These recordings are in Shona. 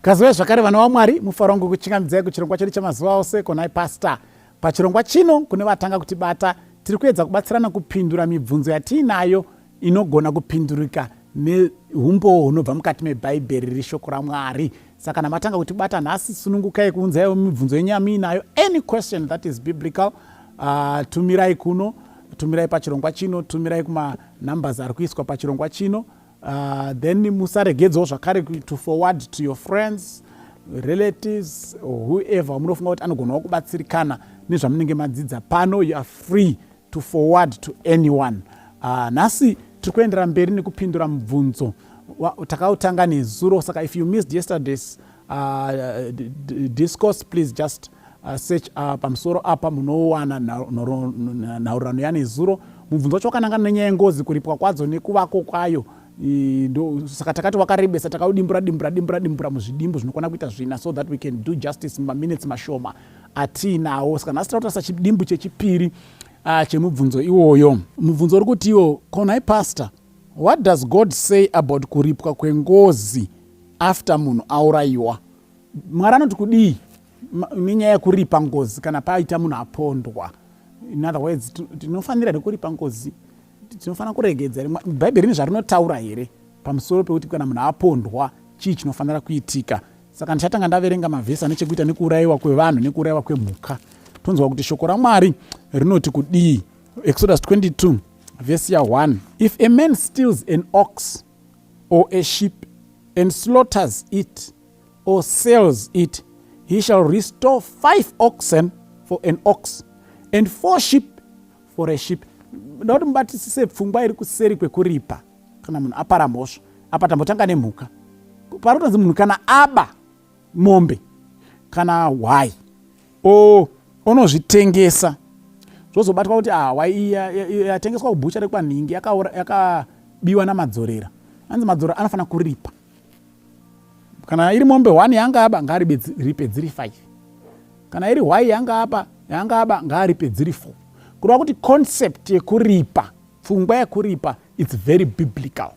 Kaziwai zvakare vana vaMwari, mufaro wangu kuchingamidzai kuchirongwa chedu chemazuva ose konai Pastor. Pachirongwa chino kune vatanga kutibata, tiri kuedza kubatsirana kupindura mibvunzo yatiinayo inogona kupindurika neumbowo hunobva mukati meBhaibheri riri shoko raMwari. Saka kana matanga kutibata nhasi, sunungukai kuunzaiwo mibvunzo yenyu yamuinayo. Any question that is biblical, tumirai kuno, tumirai pachirongwa chino, tumirai kumanumbers ari kuiswa pachirongwa chino. Then musaregedzawo zvakare to forward to your friends, relatives or whoever munofunga kuti anogonawo kubatsirikana nezvamunenge madzidza pano. You are free to forward to anyone. Nhasi tiri kuendera mberi nekupindura mubvunzo takautanga nezuro. Saka if you missed yesterday's discourse, please just search pamusoro apa, munowana nhaurirano yanezuro. Mubvunzo wacho wakanangana nenyaya yengozi, kuripwa kwadzo nekuvako kwayo. Saka takati wakarebesa, takaudimbura dimbura dimbura dimbura muzvidimbu zvinokwana kuita zvina, so that we can do justice mumaminutes mashoma atiinawo. Saka nhasi tinotarisa chidimbu chechipiri chemubvunzo iwoyo. Mubvunzo uri kuti iwo, "Konai Pastor, what does God say about kuripwa kwengozi after munhu aurayiwa? Mwari anoti kudii nenyaya yekuripa ngozi kana paita munhu apondwa? In other words, tinofanira here kuripa ngozi? Tinofanira kuregedza here? Bhaibheri rine zvarinotaura here pamusoro pekuti kana munhu apondwa, chii chinofanira kuitika?" Saka ndichatanga ndaverenga mavhesi ane chekuita nekuurayiwa kwevanhu nekuurayiwa kwemhuka, tonzwa kuti shoko raMwari rinoti kudii. Exodus 22 vhesi ya1: "If a man steals an ox or a sheep and slaughters it or sells it, he shall restore five oxen for an ox and four sheep for a sheep." Nda kuti mubatisise pfungwa iri kuseri kwekuripa kana munhu apara mhosva. Apa tambotanga nemhuka. Pari kutonzi munhu kana aba mombe kana hwai, o onozvitengesa, zvozobatwa kuti ah, hwai iyi yatengeswa kubhucha rekwanhingi yakabiwa namadzorera. Anzi madzorera anofanira kuripa. Kana iri mombe 1 yanga aba, ngaaripe dziri 5. Kana iri hwai yanga apa yanga aba, ngaaripe dziri 4. Kureva kuti concept yekuripa, pfungwa yekuripa, it's very biblical,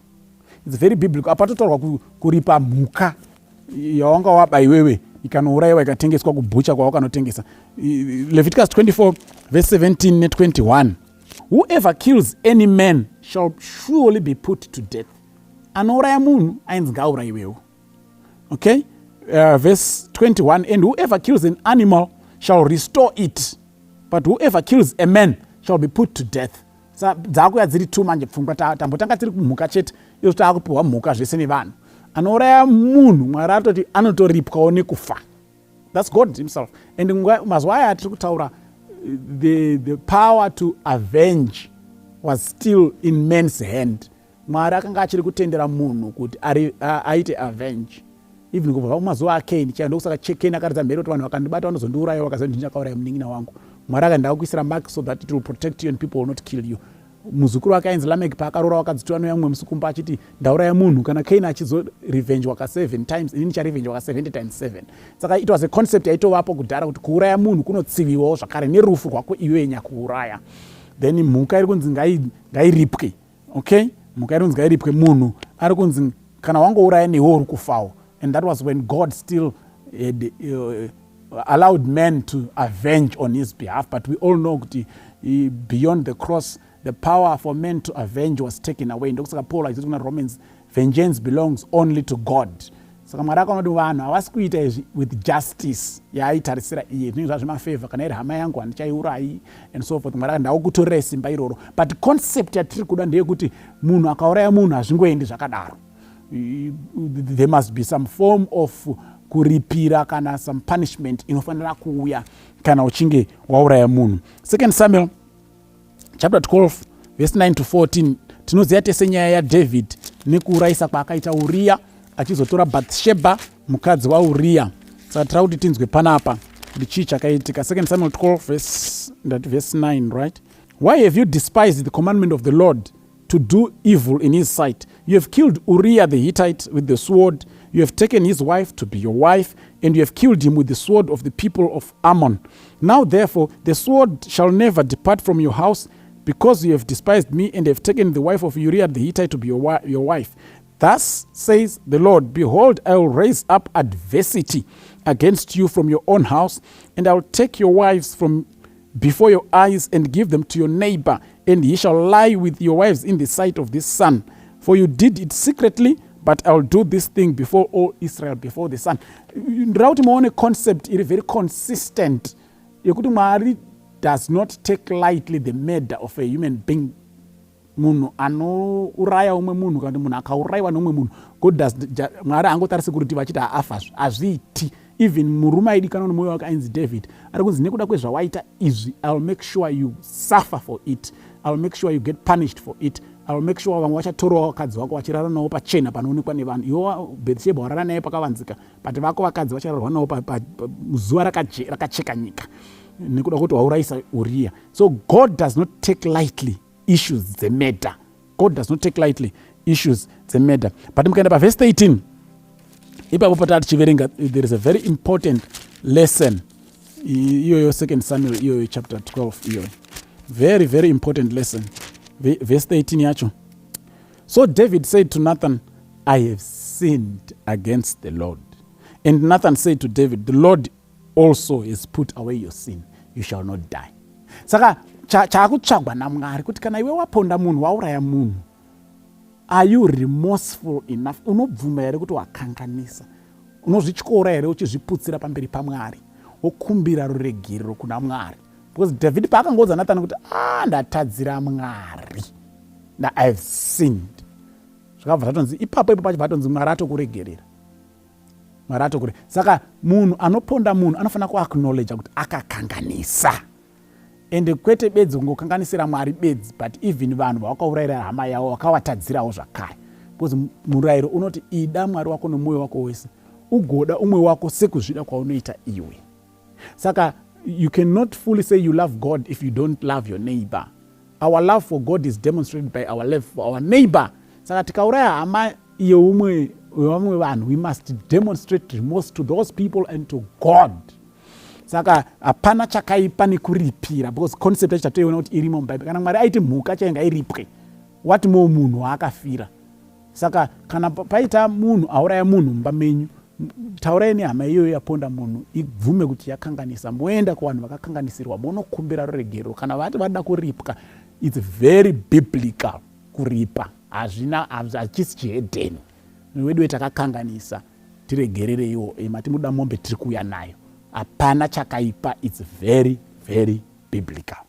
it's very biblical. Apa totaurwa kuripa mhuka yawanga waba iwewe, ikanourayiwa, ikatengeswa kubhucha kwawakanotengesa. Leviticus 24 verse 17 ne21: "Whoever kills any man shall surely be put to death." Anouraya munhu ainzi ngaaurayiwewo. Okay, verse 21: "And whoever kills an animal shall restore it, but whoever kills a man shall be put to death." Sa dzakuya dziri two manje pfungwa. Tambotanga tiri kumhuka chete, izvo taakupiwa mhuka zvese nevanhu. Anouraya munhu, Mwari atoti anotoripwawo nekufa. That's God himself. And mazuva aya atiri kutaura, the power to avenge was still in man's hand. Mwari akanga achiri kutendera munhu kuti aite avenge, even kubva kumazuva aKain chaiyo. Ndokusaka Kain akaridza mhere kuti vanhu vakandibata vanozondiuraya, vakaziva kuti ndakauraya munin'ina wangu. Mwari akati, "Ndakuisira mark so that it will protect you and people will not kill you." Muzukuru wake ainzi Lamek, paakaroora wakadzitiwa noyamwe musukumba achiti, "Ndauraya munhu. Kana Kain achizorevenge waka 7 times, inini charevenge waka 70 times 7." Saka it was a concept yaitovapo kudhara kuti kuuraya munhu kunotsiviwawo zvakare nerufu rwako iwe nyakuuraya. Then mhuka iri kunzi ngairipwe. Okay, mhuka iri kunzi ngairipwe. Munhu ari kunzi kana wangouraya, newe uri kufawo. And that was when God still had allowed man to avenge on his behalf. But we all know kuti beyond the cross, the power for men to avenge was taken away. Ndokusaka Paul achiti kuna Romans, "Vengeance belongs only to God." Saka Mwari akaona kuti vanhu havasi kuita izvi with justice yaaitarisira iye, zvinenge zvazvemafavor. Kana iri hama yangu, handichaiurayi, and so forth. Mwari akati, "Ndakutorerai simba iroro." But concept yatiri kuda ndeyekuti munhu akauraya munhu, hazvingoendi zvakadaro. There must be some form of kuripira kana some punishment inofanira kuuya kana uchinge wauraya munhu. Second Samuel chapter 12 verse 9 to 14. Tinoziva tese nyaya yaDavid nekuurayisa kwaakaita Uriya, achizotora Bathsheba, mukadzi waUriya. Saka tira kuti tinzwe panapa kuti chii chakaitika. Second Samuel 12 verse, ndati verse 9, right? "Why have you despised the commandment of the Lord to do evil in his sight? You have killed Uriah the Hittite with the sword. You have taken his wife to be your wife, and you have killed him with the sword of the people of Ammon. Now therefore the sword shall never depart from your house, because you have despised me and have taken the wife of Uriah the Hittite to be your wife." Thus says the Lord, behold, I will raise up adversity against you from your own house, and I will take your wives from before your eyes and give them to your neighbor, and he shall lie with your wives in the sight of this sun. For you did it secretly, but I will do this thing before all Israel, before the sun. Ndira kuti muone concept iri very consistent yekuti Mwari does not take lightly the murder of a human being. Munhu anouraya umwe munhu kana kuti munhu akaurayiwa neumwe munhu, God does, Mwari haangotarisi kuti vachiti haafa, hazviiti. Even murume aidikanwa nemwoyo wake ainzi David ari kunzi, nekuda kwezvawaita izvi, I will make sure you suffer for it, I will make sure you get punished for it, I will make sure vamwe vachatorawo vakadzi vako vachirara navo pachena panoonekwa nevanhu. Iwo Bethsheba warara naye pakavanzika, but vako vakadzi vachararwa navo zuva rakacheka nyika nekuda kwekuti waurayisa Uriya. So God does not take lightly issues dzemurder. God does not take lightly issues dzemurder. But mukaenda pavhesi 13 ipapo pataa tichiverenga, there is a very important lesson iyoyo. Second Samuel iyoyo, chapter 12 iyoyo, very very important lesson. Verse 13 yacho: "So David said to Nathan, 'I have sinned against the Lord.' And Nathan said to David, 'The Lord also has put away your sin. You shall not die.'" Saka chaakutsvagwa naMwari kuti kana iwe waponda munhu, wauraya munhu, are you remorseful enough? Unobvuma here kuti wakanganisa? Unozvityora here uchizviputsira pamberi paMwari, wokumbira ruregerero kuna Mwari? Because David paakangoudza Nathani kuti, "A ah, ndatadzira Mwari, I have sinned," zvakabva zvatonzi ipapo ipo pachibva atonzi Mwari atokuregerera, Mwari atokure. Saka munhu anoponda munhu anofanira kuacknowledga kuti akakanganisa, ende kwete bedzi kungokanganisira Mwari bedzi, but even vanhu vawakaurayira hama yavo wakavatadzirawo zvakare, because murayiro unoti ida Mwari wako nomwoyo wako wese, ugoda umwe wako sekuzvida kwaunoita iwe. Saka you cannot fully say you love God if you don't love your neighbor. Our love for God is demonstrated by our love for our neighbor. Saka tikauraya hama yeumwe wevamwe vanhu, we must demonstrate remorse to those people and to God. Saka hapana chakaipa nekuripira, because concept yacho tatoiona kuti irimo mubhaibheri. Kana Mwari aiti mhuka chainga iripwe, what more munhu waakafira? Saka kana paita munhu auraya munhu mumba menyu, taurai nehama iyoyo yaponda munhu, ibvume kuti yakanganisa, moenda kuvanhu vakakanganisirwa, monokumbira ruregerero. Kana vati vada kuripwa, it's very biblical kuripa. Hazvina, hachisi chihedheni. Wedu takakanganisa, tiregerereiwo. Mati muda mombe, tiri kuuya nayo. Hapana chakaipa, it's very very biblical.